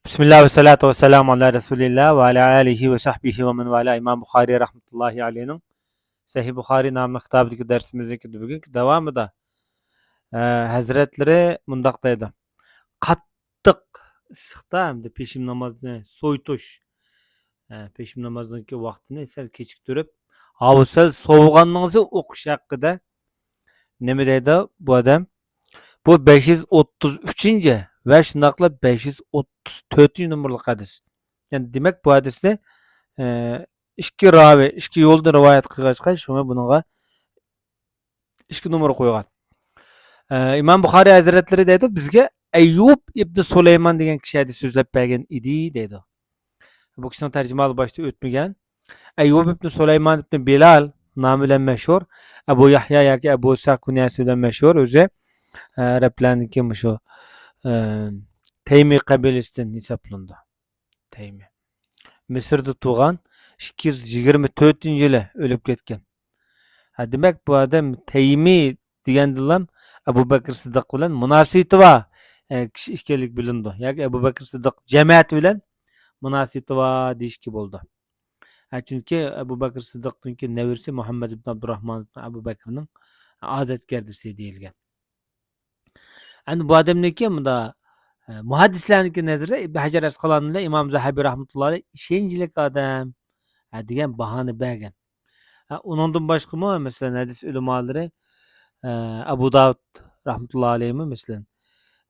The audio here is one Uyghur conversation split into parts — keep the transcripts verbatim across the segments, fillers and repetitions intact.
بىسمىللا ۋەسسالاتۇ ۋەسسالامۇ ئالا رەسۇلىللا ۋە ئالا ئالىھى ۋە سەھبىھى ۋە مەن ۋالا. ئىمام بۇخارىي رەھمەتۇللاھى ئالەيھنىڭ سەھىھ بۇخارىي ناملىق كىتابىدىكى دەرسىمىزنىڭكى بۈگۈنكى داۋامىدا، ئە، ھەزرەتلىرى مۇنداق دەيدۇ: قاتتىق ئىسسىقتا ھەمدە پېشىم نامازنى سويتۇش، ئە، پېشىم نامازنىڭكى ۋاقتىنى سەل كېچىكتۈرۈپ، ھاۋا سەل سوۋۇغاننىڭزى ئوقۇش ھەققىدە نېمە دەيدۇ بۇ ئادەم؟ بۇ بەش يۈز ئوتتۇز ئۈچىنچى ۋە شۇنداقلا بەش يۈز ئوتتۇز تۆتىنچى نومۇرلۇق ھەدىس. يەنى دېمەك، بۇ ھەدىسنى، ئە، ئىككى راۋى، ئىككى يولدىن رىۋايەت قىلغاچقا، شۇڭا بۇنىڭغا ئىككى نومۇر قويغان. ئە، ئىمام بۇخارىي ھەزرەتلىرى دەيدۇ، بىزگە ئەييۇب ئىبنى سۇلايمان دېگەن كىشى ھەدىس سۆزلەپ بەرگەن ئىدى دەيدۇ. بۇ كىشىنىڭ تەرجىمىھالى باشتا ئۆتمىگەن. ئەييۇب ئىبنى سۇلايمان ئىبنى بىلال نامى بىلەن مەشھۇر، ئەبۇ يەھيا ياكى ئەبۇ ئىسھاق كۇنيەسى بىلەن مەشھۇر ئۆزى. ئە، ئەرەبلەرنىڭكى مۇشۇ، ئە، تەيمىي قەبىلىسىدىن ھېسابلىنىدۇ. تەيمىي. مىسىردا تۇغان، ئىككى يۈز يىگىرمە تۆتىنچى يىلى ئۆلۈپ كەتكەن. ھە، دېمەك، بۇ ئادەم تەيمىي دېگەندىلا ئەبۇ بەكرى سىددىق بىلەن مۇناسىۋىتى بار، ئە، كىشى ئىكەنلىكى بىلىنىدۇ. ياكى ئەبۇ بەكرى سىددىق جەمەتى بىلەن مۇناسىۋىتى بار دېيىشكە بولىدۇ. ھە، چۈنكى ئەبۇ بەكرى سىددىقنىڭكى نەۋرىسى مۇھەممەد ئىبن ئابدۇراھمان ئىبن ئەبۇ بەكرىنىڭ ئادەتگەردىسى دېيىلگەن. ئەمدى بۇ ئادەمنىڭكى مۇندا، ئە، مۇھەددىسلەرنىڭكى نەزىرىدە ئىبن ھەجەر ئەسقالانى بىلەن ئىمام زەھەبى رەھمەتۇللاھى ئىشەنچلىك ئادەم، ئە، دېگەن باھانى بەرگەن. ئە، ئۇنىڭدىن باشقىمۇ، مەسىلەن، ھەدىس ئۆلىمالىرى، ئە، ئەبۇ داۋۇد رەھمەتۇللاھى ئەلەيھىمۇ، مەسىلەن،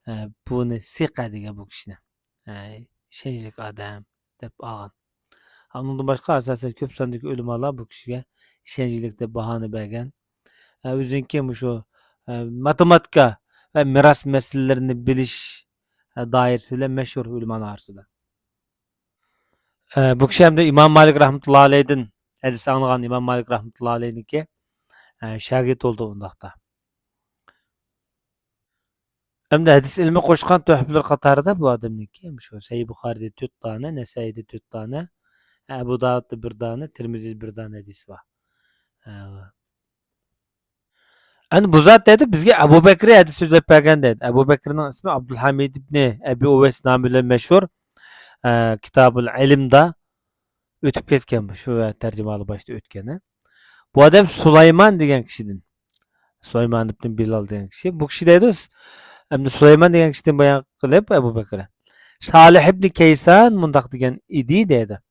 ئە، بۇنى سىقە دېگەن بۇ كىشىنى. ئە، ئىشەنچلىك ئادەم دەپ ئالغان. ئۇنىڭدىن باشقا، ئاساسەن، كۆپ ساندىكى ئۆلىمالار بۇ كىشىگە ئىشەنچلىك دەپ باھانى بەرگەن. ئە، ئۆزىنىڭكى مۇشۇ، ئە، ماتېماتىكا ۋە مىراس مەسىلىلىرىنى بىلىش، ئە، دائىرىسى بىلەن مەشھۇر ئۆلىمالار ئارىسىدا. ئە، بۇ كىشى ھەمدە ئىمام مالىك رەھمەتۇللا ئەلەيھىدىن ھەدىس ئاڭلىغان، ئىمام مالىك رەھمەتۇللا ئەلەيھنىڭكى، ئە، شاگىرتى بولدى ئۇنداقتا. ئەمدى ھەدىس ئىلمى قوشقان تۆھپىلىرى قاتارىدا بۇ ئادەمنىڭكى، شۇ سەھىھ بۇخارىيدا تۆت دانە، نەسائىيدا تۆت دانە، ئەبۇ داۋۇدتا بىر دانە، تىرمىزىدا بىر دانە ھەدىسى بار. ئەمدى بۇ زات دەيدۇ، بىزگە ئەبۇ بەكرى ھەدىس سۆزلەپ بەرگەن دەيدۇ. ئەبۇ بەكرىنىڭ ئىسمى ئابدۇلھەمىد ئىبنى ئەبى ئۇۋەيس نامى بىلەن مەشھۇر، ئە، كىتابۇل ئىلمدا ئۆتۈپ كەتكەن، شۇ تەرجىمىھالى باشتا ئۆتكەن. بۇ ئادەم سۇلايمان دېگەن كىشىدىن، سۇلايمان ئىبنى بىلال دېگەن كىشى. بۇ كىشى دەيدۇ، ئەمدى سۇلايمان دېگەن كىشىدىن بايان قىلىپ ئەبۇ بەكرى، سالىھ ئىبنى كەيسان مۇنداق دېگەن ئىدى دەيدۇ.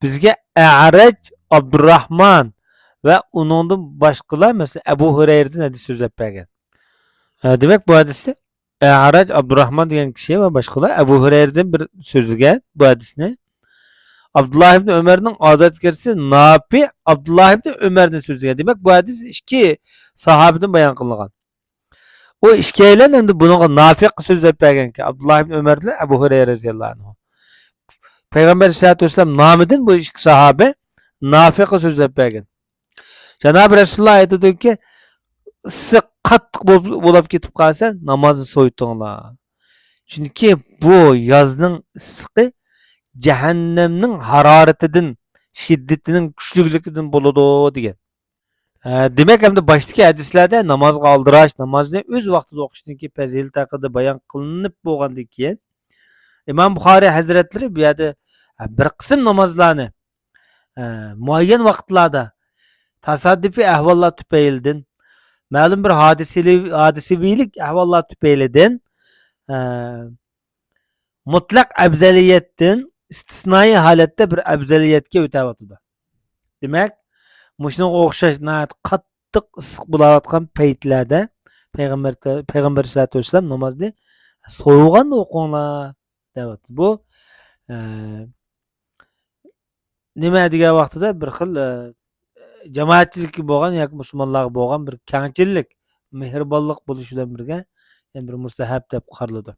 بىزگە ئەرەج ئابدۇراھمان ۋە ئۇنىڭدىن باشقىلار، مەسىلەن، ئەبۇ ھۇرەيرىدىن ھەدىس سۆزلەپ بەرگەن. ئە، دېمەك، بۇ ھەدىستە ئەرەج ئابدۇراھمان دېگەن كىشى ۋە باشقىلار ئەبۇ ھۇرەيرىدىن بىر سۆزلىگەن بۇ ھەدىسنى. ئابدۇللا ئىبنى ئۆمەرنىڭ ئادەتكىرىسى نافى ئابدۇللا ئىبنى ئۆمەردىن سۆزلىگەن. دېمەك، بۇ ھەدىس ئىككى ساھابىدىن بايان قىلىنغان. ئۇ ئىككىيلەن ئەمدى بۇنىڭغا نافىققا سۆزلەپ بەرگەنكەن، ئابدۇللا ئىبنى ئۆمەر بىلەن ئەبۇ ھۇرەيرە رەزىياللاھۇ ئەنھۇ. پەيغەمبەر ئەلەيھىسسالاتۇ ۋەسسالام نامىدىن بۇ ئىككى ساھابە نافىققا سۆزلەپ بەرگەن. جانابى رەسۇلۇللا ئېيتىدۇكى، ئىسسىق قاتتىق بول-، بولاپ كېتىپ قالسا، نامازنى سويتۇڭلار. چۈنكى بۇ يازنىڭ ئىسسىقى جەھەننەمنىڭ ھارارىتىدىن، شىددىتىنىڭ كۈچلۈكلۈكىدىن بولىدۇ، دېگەن. ئە، دېمەك، ئەمدى باشتىكى ھەدىسلەردە نامازغا ئالدىراش، نامازنى ئۆز ۋاقتىدا ئوقۇشنىڭكى پەزىلىتى ھەققىدە بايان قىلىنىپ بولغاندىن كېيىن، ئىمام بۇخارىي ھەزرەتلىرى بۇ يەردە، ئە، بىر قىسىم نامازلارنى، ئە، مۇئەييەن ۋاقىتلاردا تاسادىپىي ئەھۋاللار تۈپەيلىدىن، مەلۇم بىر ھادىسىلى-، ھادىسىۋىلىك ئەھۋاللار تۈپەيلىدىن، ئە، مۇتلەق ئەۋزەلىيەتتىن ئىستىسنائىي ھالەتتە بىر ئەۋزەلىيەتكە ئۆتەۋاتىدۇ. دېمەك، مۇشۇنىڭغا ئوخشاش ناھايىتى قاتتىق ئىسسىق بولاۋاتقان پەيتلەردە پەيغەمبەر، پەيغەمبەر ئەلەيھىسسالاتۇ ۋەسسالام نامازنى سوۋۇغاندا ئوقۇڭلار دەۋاتىدۇ. بۇ، ئە، نېمە دېگەن ۋاقتىدا بىر خىل، ئە، جامائەتچىلىككە بولغان ياكى مۇسۇلمانلارغا بولغان بىر كەڭچىللىك، مېھرىبانلىق بولۇش بىلەن بىرگە، يەنە بىر مۇستەھەب دەپ قارىلىدۇ.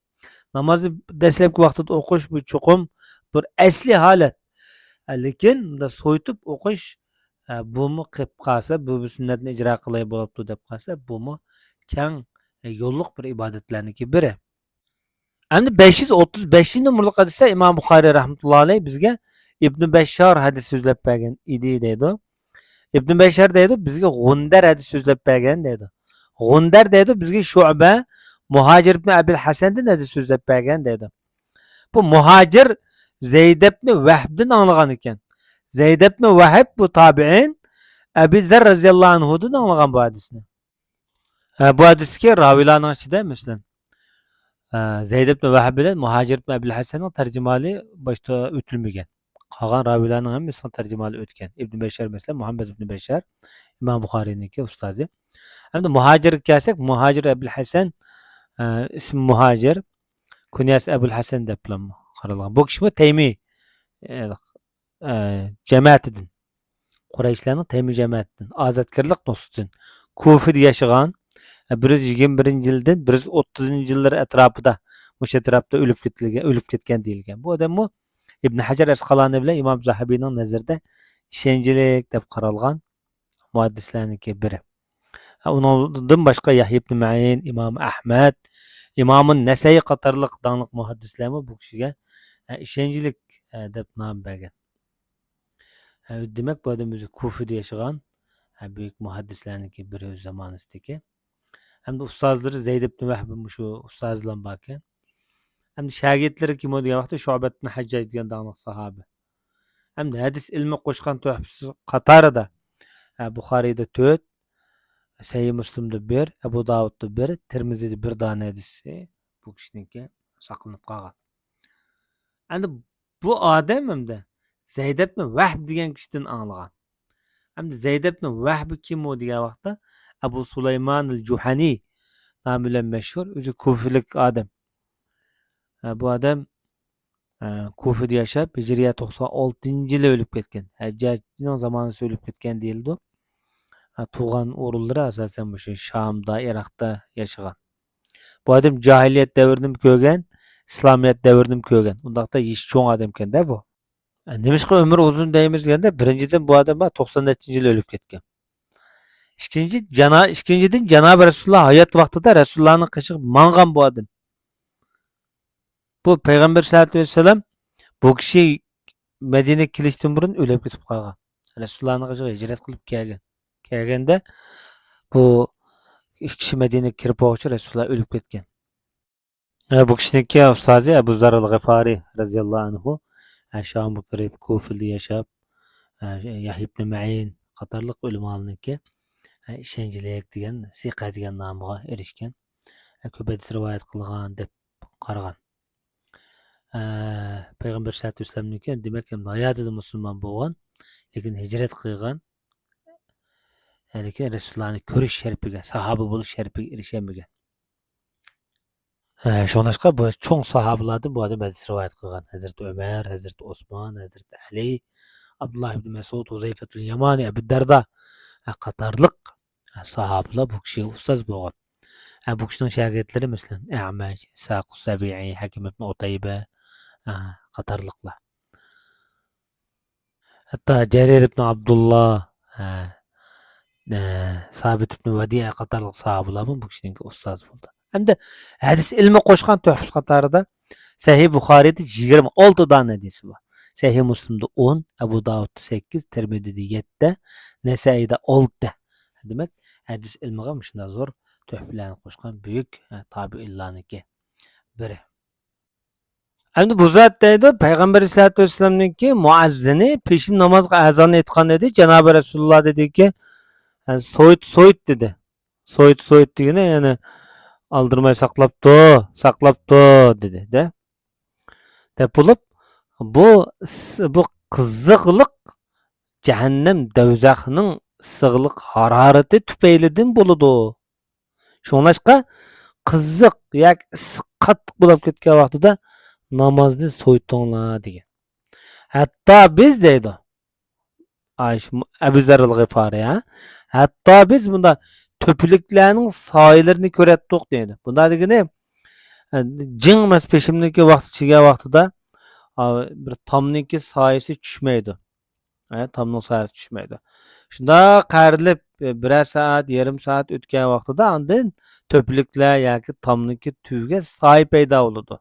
نامازنى دەسلەپكى ۋاقتىدا ئوقۇش، بۇ چوقۇم بىر ئەسلىي ھالەت. ئە، لېكىن بۇنداق سويتۇپ ئوقۇش، ئە، بۇمۇ قېلىپ قالسا، بۇ بىر سۈننەتنى ئىجرا قىلاي بولاپتۇ دەپ قالسا، بۇمۇ كەڭ، ئە، يوللۇق بىر ئىبادەتلەرنىڭكى بىرى. ئەمدى بەش يۈز ئوتتۇز بەشىنچى نومۇرلۇق ھەدىستە ئىمام بۇخارىي رەھمەتۇللا ئەلەيھ بىزگە ئىبنى بەششار ھەدىس سۆزلەپ بەرگەن ئىدى دەيدۇ. ئىبنى بەششار دەيدۇ، بىزگە غۇندەر ھەدىس سۆزلەپ بەرگەن دەيدۇ. غۇندەر دەيدۇ، بىزگە شۇئبە، مۇھاجىر ئىبنى ئەبىل ھەسەندىن ھەدىس سۆزلەپ بەرگەن دەيدۇ. بۇ مۇھاجىر زەيد ئىبنى ۋەھبتىن ئاڭلىغان ئىكەن. زەيد ئىبنى ۋەھب بۇ تابىئىن، ئەبى زەر رەزىياللاھۇ ئەنھۇدىن ئاڭلىغان بۇ ھەدىسنى. ھە، بۇ ھەدىستىكى راۋىيلارنىڭ ئىچىدە، مەسىلەن، ھە، زەيد ئىبنى ۋەھب بىلەن مۇھاجىر ئىبنى ئەبىل ھەسەننىڭ تەرجىمىھالى باشتا ئۆتۈلمىگەن. قالغان راۋىيلارنىڭ ھەممىسىنىڭ تەرجىمىھالى ئۆتكەن. ئىبنى بەششار، مەسىلەن، مۇھەممەد ئىبنى بەششار، ئىمام بۇخارىينىڭكى ئۇستازى. ئەمدى مۇھاجىرغا كەلسەك، مۇھاجىر ئەبىل ھەسەن، ئە، ئىسمى مۇھاجىر، كۇنياسى ئەبۇل ھەسەن دەپلا قارالغان. بۇ كىشىمۇ تەيمىي، ئە، ئە، جەمەتىدىن، قۇرەيشلەرنىڭ تەيمىي جەمەتىدىن، ئازادكارلىق نۇسرىتىدىن، كۇفىدا ياشىغان، ئە، بىر يۈز يىگىرمە بىرىنچى يىلدىن بىر يۈز ئوتتۇزىنچى يىللىرى ئەتراپىدا، مۇشۇ ئەتراپتا ئۆلۈپ كېتىلگەن، ئۆلۈپ كەتكەن دېيىلگەن. بۇ ئادەممۇ ئىبن ھەجەر ئەسقالانى بىلەن ئىمام زاھابىنىڭ نەزىرىدە ئىشەنچلىك دەپ قارالغان مۇھەددىسلەرنىڭكى بىرى. ئۇنىڭدىن باشقا يەھيا ئىبن مەئىن، ئىمام ئەھمەد، ئىمام نەسەئى قاتارلىق داڭلىق مۇھەددىسلەرمۇ بۇ كىشىگە ئىشەنچلىك دەپ نام بەرگەن. دېمەك، بۇ ئادەم ئۆزى كۇفىدا ياشىغان بۈيۈك مۇھەددىسلەرنىڭكى بىرى ئۆز زامانىسىدىكى. ھەمدە ئۇستازلىرى زەيد ئىبن ۋەھب مۇشۇ ئۇستازى بىلەن باركەن. ھەمدە شاگىرتلىرى كىم ئۇ دېگەن ۋاقىتتا شۇئبە ئىبن ھەججاج دېگەن داڭلىق ساھابە. ھەمدە ھەدىس ئىلمى قوشقان تۆھپىسى قاتارىدا، ھە، بۇخارىيدا تۆت، سەھىھ مۇسلىمدا بىر، ئەبۇ داۋۇدتا بىر، تىرمىزىدە بىر دانە ھەدىسى بۇ كىشىنىڭكى ساقلىنىپ قالغان. ئەمدى بۇ ئادەم ئەمدى زەيد ئىبن ۋەھب دېگەن كىشىدىن ئاڭلىغان. ئەمدى زەيد ئىبن ۋەھب كىم ئۇ دېگەن ۋاقىتتا، ئەبۇ سۇلايمان ئەل جۇھەنى نامى بىلەن مەشھۇر، ئۆزى كۇفىلىك ئادەم. ھە، بۇ ئادەم، ھە، كۇفىدا ياشاپ، ھىجرىيە توقسان ئالتىنچى يىلى ئۆلۈپ كەتكەن. ھەججاجنىڭ زامانىسىدا ئۆلۈپ كەتكەن دېيىلىدۇ. ھە، تۇغۇلغان ئورۇنلىرى ئاساسەن مۇشۇ شامدا، ئىراقتا ياشىغان. بۇ ئادەم جاھىلىيەت دەۋرىنىمۇ كۆرگەن، ئىسلامىيەت دەۋرىنىمۇ كۆرگەن. ئۇنداقتا يېشى چوڭ ئادەمكەن-دە بۇ. نېمىشقا ئۆمرى ئۇزۇن دەيمىز دېگەندە، بىرىنچىدىن، بۇ ئادەم توقسان نەچچىنچى يىلى ئۆلۈپ كەتكەن. ئىككىنچى، جانا-، ئىككىنچىدىن، جانابى رەسۇلۇللا ھايات ۋاقتىدا رەسۇلۇللانىڭ قېشىغا ماڭغان بۇ ئادەم. بۇ پەيغەمبەر سەللەللاھۇ ئەلەيھى ۋەسەللەم بۇ كىشى مەدىنىگە كېلىشتىن بۇرۇن ئۆلۈپ كېتىپ قالغان. رەسۇلۇللانىڭ قېشىغا ھىجرەت قىلىپ كەلگەن. كەلگەندە بۇ ئىككى كىشى مەدىنىگە كىرىپ بولغۇچە رەسۇلۇللا ئۆلۈپ كەتكەن. ھە، بۇ كىشىنىڭكى ئۇستازى ئەبۇ زەر ئەل غىفارى رەزىياللاھۇ ئەنھۇ، ھە، شام كىرىپ، كۇفىدا ياشاپ، ھە، يەھيا ئىبن مەئىن قاتارلىق ئۆلىمالارنىڭكى، ھە، ئىشەنچلىك دېگەن، سىقە دېگەن نامىغا ئېرىشكەن. ھە، كۆپ ھەدىس رىۋايەت قىلغان دەپ قارىغان. ھە، پەيغەمبەر سەللەللاھۇ ئەلەيھى ۋەسەللەمنىڭكى، دېمەك، ھاياتىدا مۇسۇلمان بولغان، لېكىن ھىجرەت قىلغان، لېكىن رەسۇلۇللانى كۆرۈش شەرىپىگە، ساھابە بولۇش شەرىپىگە ئېرىشەلمىگەن. ھە، شۇڭلاشقا بۇ چوڭ ساھابىلاردىن بۇ ئادەم ھەدىس رىۋايەت قىلغان. ھەزرىتى ئۆمەر، ھەزرىتى ئوسمان، ھەزرىتى ئەلى، ئابدۇللا ئىبن مەسئۇد، ھۇزەيفەتۇل يامانى، ئەبۇ دەردا، ھە، قاتارلىق، ھە، ساھابىلار بۇ كىشىگە ئۇستاز بولغان. ھە، بۇ كىشىنىڭ شاگىرتلىرى، مەسىلەن، ئەمەش، ئىسھاق سەبىئى، ھەكىم ئىبن ئۇتەيبە، ھە، قاتارلىقلار. ھەتتا جەرىر ئىبن ئابدۇللا، ھە، ھە، سابىت ئىبن ۋەدىئە قاتارلىق ساھابىلارمۇ بۇ كىشىنىڭكى ئۇستازى بولدى. ھەمدە ھەدىس ئىلمى قوشقان تۆھپىسى قاتارىدا سەھىھ بۇخارىيدا يىگىرمە ئالتە دانە ھەدىسى بار. سەھىھ مۇسلىمدا ئون، ئەبۇ داۋۇدتا سەككىز، تىرمىزىدە يەتتە، نەسەئىيدا ئالتە. دېمەك، ھەدىس ئىلمىغا مۇشۇنداق زور تۆھپىلەرنى قوشقان بۈيۈك، ھە، تابىئىنلارنىڭكى بىرى. ئەمدى بۇ زات دەيدۇ، پەيغەمبەر ئەلەيھىسسالاتۇ ۋەسسالامنىڭكى مۇئەززىنى پېشىم نامازغا ئەزان ئېيتقان ئىدى. جانابى رەسۇلۇللا دېدىكى، سويت، سويت دېدى. سويت، سويت دېگىنى، يەنى ئالدىرىماي ساقلاپ تۇر، ساقلاپ تۇر دېدى دە. دەپ بولۇپ، بۇ، بۇ قىزىقلىق جەھەننەم، دوزاخنىڭ ئىسسىقلىق ھارارىتى تۈپەيلىدىن بولىدۇ. شۇڭلاشقا قىزىق ياكى ئىسسىق قاتتىق بولۇپ كەتكەن ۋاقتىدا نامازنى سويتۇڭلار دېگەن. ھەتتا بىز دەيدۇ، ئاي، شۇ ئەبۇ زەررىل غىفارى، ھە؟ ھەتتا بىز بۇنداق تۆپىلىكلەرنىڭ سايىلىرىنى كۆرەتتۇق دەيدۇ. بۇنداق دېگىنى، جىڭ مەس پېشىمدىكى ۋاقىت كىرگەن ۋاقتىدا، ئا، بىر تامنىڭكى سايىسى چۈشمەيدۇ. ئە، تامنىڭ سايىسى چۈشمەيدۇ. شۇنداق قەرىلىپ، بىرەر سائەت، يېرىم سائەت ئۆتكەن ۋاقتىدا ئاندىن تۆپىلىكلەر ياكى تامنىڭكى تۈۋىگە سايە پەيدا بولىدۇ.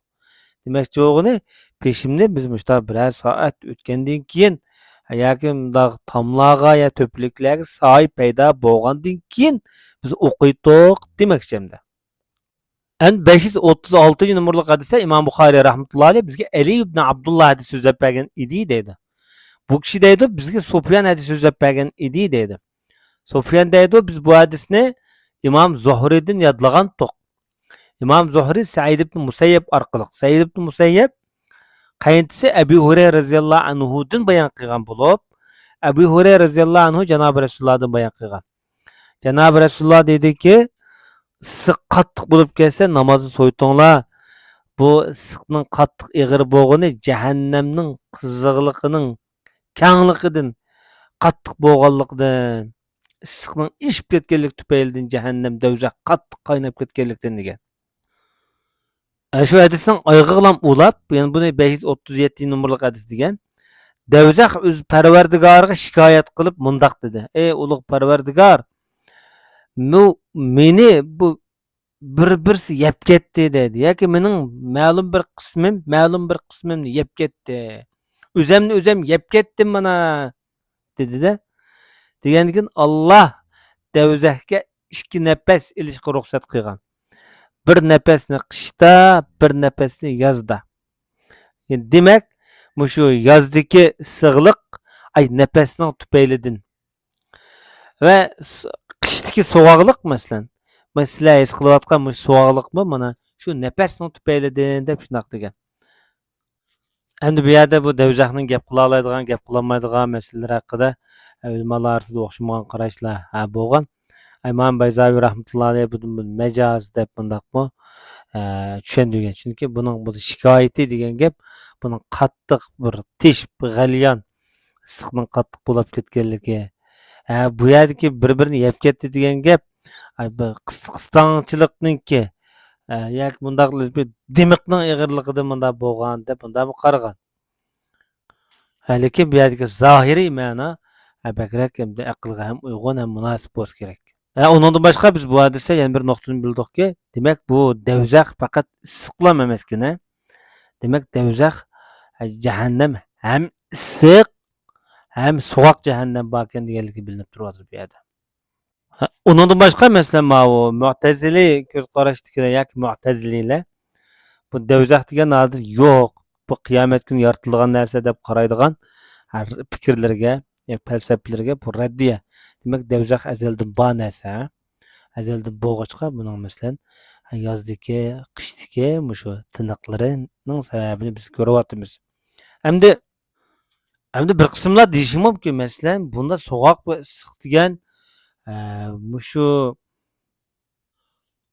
دېمەكچى بولغىنى، پېشىمنى بىز مۇشۇنداق بىرەر سائەت ئۆتكەندىن كېيىن ياكى مۇنداق تاملارغا يا تۆپىلىكلەرگە سايە پەيدا بولغاندىن كېيىن بىز ئوقۇيتتۇق دېمەكچى ئەمدى. ئەمدى بەش يۈز ئوتتۇز ئالتىنچى نومۇرلۇق ھەدىستە ئىمام بۇخارىي رەھمەتۇللا ئەلەيھ بىزگە ئەلى ئىبن ئابدۇللا ھەدىس سۆزلەپ بەرگەن ئىدى دەيدۇ. بۇ كىشى دەيدۇ، بىزگە سۇفيان ھەدىس سۆزلەپ بەرگەن ئىدى دەيدۇ. سۇفيان دەيدۇ، بىز بۇ ھەدىسنى ئىمام زۇھرىدىن يادلىغانتۇق. ئىمام زۇھرى سەئىد ئىبن مۇسەييەب ئارقىلىق. سەئىد ئىبن مۇسەييەب قېيىنتىسى ئەبۇ ھۇرەيرە رەزىياللاھۇ ئەنھۇدىن بايان قىلغان بولۇپ، ئەبۇ ھۇرەيرە رەزىياللاھۇ ئەنھۇ جانابى رەسۇلۇللادىن بايان قىلغان. جانابى رەسۇلۇللا دېدىكى، ئىسسىق قاتتىق بولۇپ كەتسە نامازنى سويتۇڭلار. بۇ ئىسسىقنىڭ قاتتىق ئېغىر بولغىنى جەھەننەمنىڭ قىزىقلىقىنىڭ كەڭلىكىدىن، قاتتىق بولغانلىقىدىن، ئىسسىقنىڭ ئېشىپ كەتكەنلىكى تۈپەيلىدىن جەھەننەم، دۆزەخ قاتتىق قايناپ كەتكەنلىكتىن دېگەن. ئە، شۇ ھەدىسنىڭ ئايىغىغىلام ئۇلاپ، يەنە بۇنى بەش يۈز ئوتتۇز يەتتىنچى نومۇرلۇق ھەدىس دېگەن. دەۋزەخ ئۆز پەرۋەردىگارىغا شىكايەت قىلىپ مۇنداق دېدى: «ئەي ئۇلۇغ پەرۋەردىگار، مۇ-، مېنى بۇ بىر-بىرسى يەپ كەتتى» دەيدۇ. ياكى مېنىڭ مەلۇم بىر قىسمىم، مەلۇم بىر قىسمىمنى يەپ كەتتى. ئۆزەمنى ئۆزەم يەپ كەتتىم مانا، دېدى-دە. دېگەندىن كېيىن ئاللا دەۋزەخكە ئىككى نەپەس ئېلىشقا رۇخسەت قىلغان. بىر نەپەسنى قىشتا، بىر نەپەسنى يازدا. دېمەك، مۇشۇ يازدىكى ئىسسىقلىق، ئاي، نەپەسنىڭ تۈپەيلىدىن ۋە س-، قىشتىكى سوغۇقلۇق، مەسىلەن، مانا سىلەر ھېس قىلىۋاتقان مۇشۇ سوغۇقلۇقمۇ مانا شۇ نەپەسنىڭ تۈپەيلىدىن دەپ شۇنداق دېگەن. ئەمدى بۇ يەردە بۇ دەۋزەخنىڭ گەپ قىلالايدىغان، گەپ قىلالمايدىغان مەسىلىلىرى ھەققىدە ئۆلىمالار ئارىسىدا ئوخشىمىغان قاراشلار، ھە، بولغان. ئىمام بەيزاۋى رەھمەتۇللا ئەلەيھ بۇنى مەجاز دەپ مۇنداقمۇ، ئە، چۈشەندۈرگەن. چۈنكى بۇنىڭ بۇ شىكايىتى دېگەن گەپ، بۇنىڭ قاتتىق بىر تېشىپ غەليان ئىسسىقنىڭ قاتتىق بولاپ كەتكەنلىكى. ھە، بۇ يەردىكى بىر-بىرىنى يەپ كەتتى دېگەن گەپ، ئاي، بىر قىس-، قىستاڭچىلىقنىڭكى، ھە، ياكى مۇنداق بىر دىمىقنىڭ ئېغىرلىقىدىن مۇنداق بولغان دەپ مۇنداقمۇ قارىغان. ھە، لېكىن بۇ يەردىكى زاھىرىي مەنا، ھە، بەكرەك ئەمدى ئەقىلگە ھەم ئۇيغۇن، ھەم مۇناسىپ بولسا كېرەك. ھە، ئۇنىڭدىن باشقا بىز بۇ ھەدىستە يەنە بىر نۇقتىنى بىلدۇقكى، دېمەك، بۇ دەۋزەخ پەقەت ئىسسىقلام ئەمەسكەن، ھە. دېمەك، دەۋزەخ، ھە، جەھەننەم ھەم ئىسسىق، ھەم سوغۇق جەھەننەم باركەن دېگەنلىكى بىلىنىپ تۇرۇۋاتىدۇ بۇ يەردە. ھە، ئۇنىڭدىن باشقا، مەسىلەن، ماۋۇ مۇئتەزىلىي كۆز قاراشتىكىلەر ياكى مۇئتەزىلىيلەر بۇ دەۋزەخ دېگەن ھازىر يوق، بۇ قىيامەت كۈنى يارىتىلغان نەرسە دەپ قارايدىغان ھە، پىكىرلىرىگە، يا پەلسەپىلىرىگە بۇ رەددىيە. دېمەك، دەۋزەخ ئەزەلدىن بار نەرسە. ئەزەلدىن بولغاچقا، بۇنىڭ، مەسىلەن، يازدىكى، قىشتىكى مۇشۇ تىنىقلىرىنىڭ سەۋەبىنى بىز كۆرۈۋاتىمىز. ئەمدى ئەمدى بىر قىسىملار دېيىشى مۇمكىن، مەسىلەن، بۇندا سوغۇق ۋە ئىسسىق دېگەن، ئە، مۇشۇ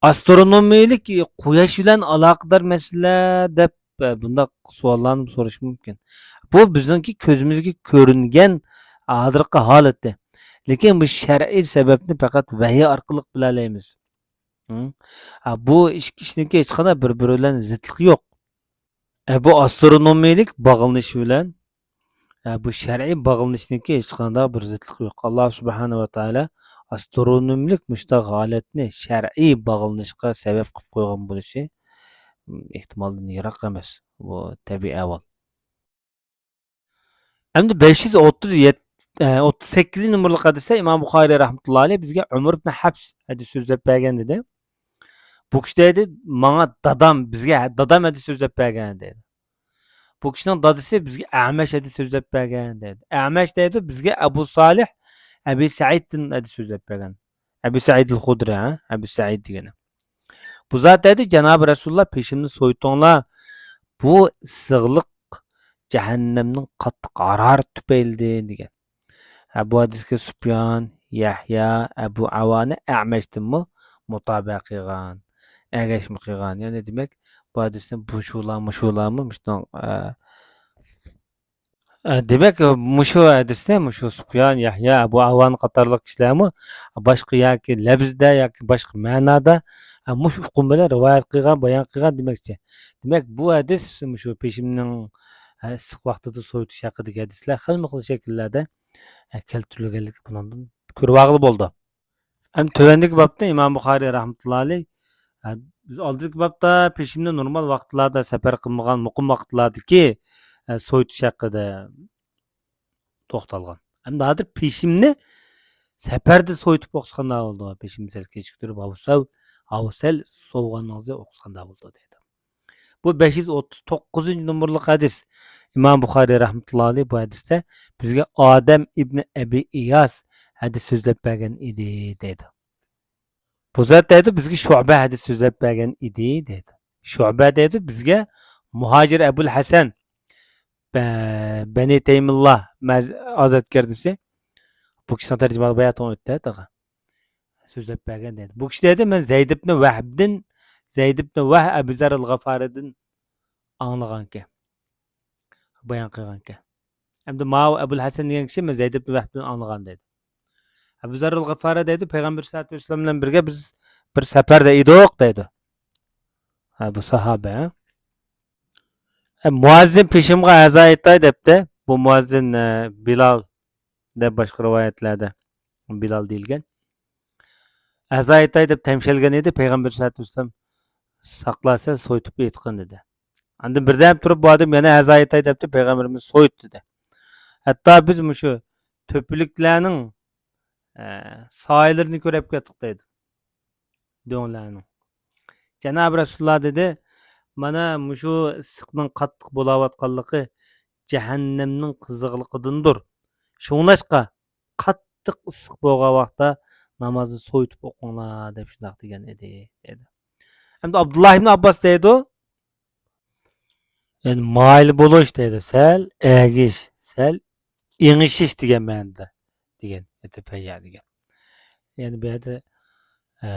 ئاسترونومىيىلىك قۇياش بىلەن ئالاقىدار مەسىلە دەپ، ئە، بۇنداق سوئاللارنى سورىشى مۇمكىن. بۇ بىزنىڭكى كۆزىمىزگە كۆرۈنگەن ھازىرقى ھالىتى. لېكىن بۇ شەرئىي سەۋەبنى پەقەت ۋەھىي ئارقىلىق بىلەلەيمىز. ھە؟ ئە، بۇ ئىككى ئىشنىڭكى ھېچقانداق بىر-بىرى بىلەن زىتلىقى يوق. ئە، بۇ ئاسترونومىيىلىك باغلىنىش بىلەن، ئە، بۇ شەرئىي باغلىنىشنىڭكى ھېچقانداق بىر زىتلىقى يوق. ئاللا سۇبھانەھۇ ۋە تائالا ئاسترونومىيىلىك مۇشۇنداق ھالەتنى شەرئىي باغلىنىشقا سەۋەب قىلىپ قويغان بولۇشى، م، ئېھتىمالدىن يىراق ئەمەس. بۇ تەبىئىي ئەھۋال. ئەمدى بەش يۈز ئوتتۇز يەتتە، ئە، ئوتتۇز سەككىزىنچى نومۇرلۇق ھەدىستە ئىمام بۇخارىي رەھمەتۇللا ئەلەيھ بىزگە ئۆمەر ئىبن ھەپس ھەدىس سۆزلەپ بەرگەن دېدى. بۇ كىشى دەيدۇ، ماڭا دادام، بىزگە ھە-، دادام ھەدىس سۆزلەپ بەرگەن دەيدۇ. بۇ كىشىنىڭ دادىسى بىزگە ئەمەش ھەدىس سۆزلەپ بەرگەن دەيدۇ. ئەمەش دەيدۇ، بىزگە ئەبۇ سالىھ ئەبى سەئىدتىن ھەدىس سۆزلەپ بەرگەن. ئەبى سەئىدىل خۇدرى، ھە؟ ئەبى سەئىد دېگىنى. بۇ زات دەيدۇ، جانابى رەسۇلۇللا، پېشىمنى سويتۇڭلار. بۇ ئىسسىقلىق جەھەننەمنىڭ قاتتىق ھارارىتى تۈپەيلىدىن دېگەن. ھە، بۇ ھەدىسكە سۇپيان، يەھيا، ئەبۇ ئاۋانە، ئەمەشتىنمۇ مۇتابىئە قىلغان، ئەگەشمە قىلغان. يەنى دېمەك، بۇ ھەدىسنى بۇ شۇلارمۇ، شۇلارمۇ مۇشۇنىڭ، ئە، ئە، دېمەك، مۇشۇ ھەدىسنى مۇشۇ سۇپيان، يەھيا، ئەبۇ ئاۋان قاتارلىق كىشىلەرمۇ باشقا ياكى لەپزدە ياكى باشقا مەنادا، ئە، مۇشۇ ئۇقۇم بىلەن رىۋايەت قىلغان، بايان قىلغان دېمەكچى. دېمەك، بۇ ھەدىس مۇشۇ پېشىمنىڭ، ئە، ئىسسىق ۋاقتىدا سوۋۇتۇش ھەققىدىكى ھەدىسلەر خىلمۇ خىل شەكىللەردە، ئە، كەلتۈرۈلگەنلىكى بۇنىڭدىن كۆرۈۋالغىلى بولىدۇ. ئەمدى تۆۋەندىكى بابتا ئىمام بۇخارىي رەھمەتۇللا ئەلەيھ، ئە، بىز ئالدىدىكى بابتا پېشىمنى نورمال ۋاقىتلاردا سەپەر قىلمىغان مۇقىم ۋاقىتلاردىكى، ئە، سويتۇش ھەققىدە توختالغان. ئەمدى ھازىر پېشىمنى سەپەردە سويۇتۇپ ئوقۇسا قانداق بولىدۇ؟ بېشىمنى سەل كېچىكتۈرۈپ، ھاۋا سەل، ھاۋا سەل سوۋۇغاننىڭىزدا ئوقۇسا قانداق بولىدۇ دەيدۇ. بۇ بەش يۈز ئوتتۇز توققۇزىنچى نومۇرلۇق ھەدىس. ئىمام بۇخارىي رەھمەتۇللاھى ئەلەيھ بۇ ھەدىستە بىزگە ئادەم ئىبنى ئەبى ئىياس ھەدىس سۆزلەپ بەرگەن ئىدى دەيدۇ. بۇ زات دەيدۇ، بىزگە شۇبە ھەدىس سۆزلەپ بەرگەن ئىدى دەيدۇ. شۇبە دەيدۇ، بىزگە مۇھاجىر ئەبۇل ھەسەن، بە-، بەنى تەيمىللا مەز-، ئازادگەردىسى. بۇ كىشىنىڭ تەرجىمىھالى بايا توڭ ئۆتتى تېخى. سۆزلەپ بەرگەن دەيدۇ. بۇ كىشى دەيدۇ، مەن زەيد ئىبنى ۋەھبدىن، زەيد ئىبنى ۋەھ ئەبۇ زەررىل غىفارىدىن ئاڭلىغانكەن. بايان قىلغانكەن. ئەمدى ماۋۇ ئەبۇل ھەسەن دېگەن كىشى مەن زەيد ئىبنى ۋەھبدىن ئاڭلىغان دەيدۇ. ئەبۇ زەررىل غىفارى دەيدۇ، پەيغەمبەر سەللەللاھۇ ئەلەيھى ۋەسەللەم بىلەن بىرگە بىز بىر سەپەردە ئىدۇق دەيدۇ. ھە، بۇ ساھابە، ھە؟ ئە، مۇئەززىن پېشىمغا ھەزا ئېيتاي دەپتۇ. بۇ مۇئەززىن، ئە، بىلال دەپ باشقا رىۋايەتلەردە بىلال دېيىلگەن. ھەزا ئېيتاي دەپ تەمشەلگەن ئىدى، پەيغەمبەر سەللەللاھۇ ئەلەيھى ۋەسەللەم ساقلا سەن سويۇتۇپ ئېيتقىن دېدى. ئاندىن بىردەم تۇرۇپ بۇ ئادەم يەنە ھەزا ئېيتاي دەپتۇ، پەيغەمبىرىمىز سويۇت دېدى. ھەتتا بىز مۇشۇ تۆپىلىكلەرنىڭ، ئە، سايىلىرىنى كۆرۈپ كەتتۇق دەيدۇ. دۆڭلەرنىڭ. جانابى رەسۇلۇللا دېدى، مانا مۇشۇ ئىسسىقنىڭ قاتتىق بولاۋاتقانلىقى جەھەننەمنىڭ قىزىقلىقىدىندۇر. شۇڭلاشقا قاتتىق ئىسسىق بولغان ۋاقىتتا نامازنى سويۇتۇپ ئوقۇڭلار دەپ شۇنداق دېگەن ئىدى دەيدۇ. ئەمدى ئابدۇللا ئىبن ئابباس دەيدۇ، يەنى مايىل بولۇش دەيدۇ، سەل ئەگىش، سەل ئېڭىشىش دېگەن مەنىدە دېگەن، يەتەپەييە دېگەن. يەنى بۇ يەردە، ئە،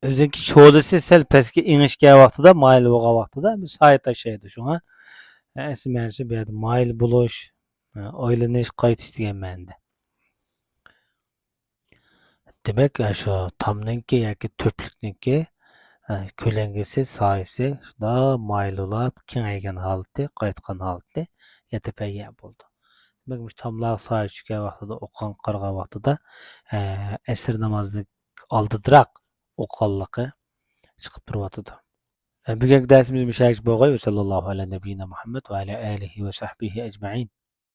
ئۆزىنىڭكى شولىسى سەل پەسكە ئېڭىشكەن ۋاقتىدا، مايىل بولغان ۋاقتىدا بىر سايە تاشلايدۇ. شۇڭا، ئە، ئەسلى مەنىسى بۇ يەردە مايىل بولۇش، ئە، ئايلىنىش، قايتىش دېگەن مەنىدە. دېمەك، ئە، شۇ تامنىڭكى ياكى تۆپلۈكنىڭكى، ئە، كۆلەڭگىسى، سايىسى شۇنداق مايىل بولاپ كېڭەيگەن ھالىتى، قايتقان ھالىتى يەتەپەييە بولىدۇ. دېمەك، مۇشۇ تاملارغا سايە چۈشكەن ۋاقتىدا، ئوقۇغان، قارىغان ۋاقتىدا، ئە، ئەسىر نامازىدىن ئالدىدىراق ئوقۇغانلىقى چىقىپ تۇرۇۋاتىدۇ. ئە، بۈگۈنكى دەرسىمىز مۇشۇ يەرگىچە بولغاي. ۋەسەللاللاھۇ ئەلا نەبىييىنا مۇھەممەد ۋە ئەلا ئالىھى ۋە سەھبىھى ئەجمەئىن.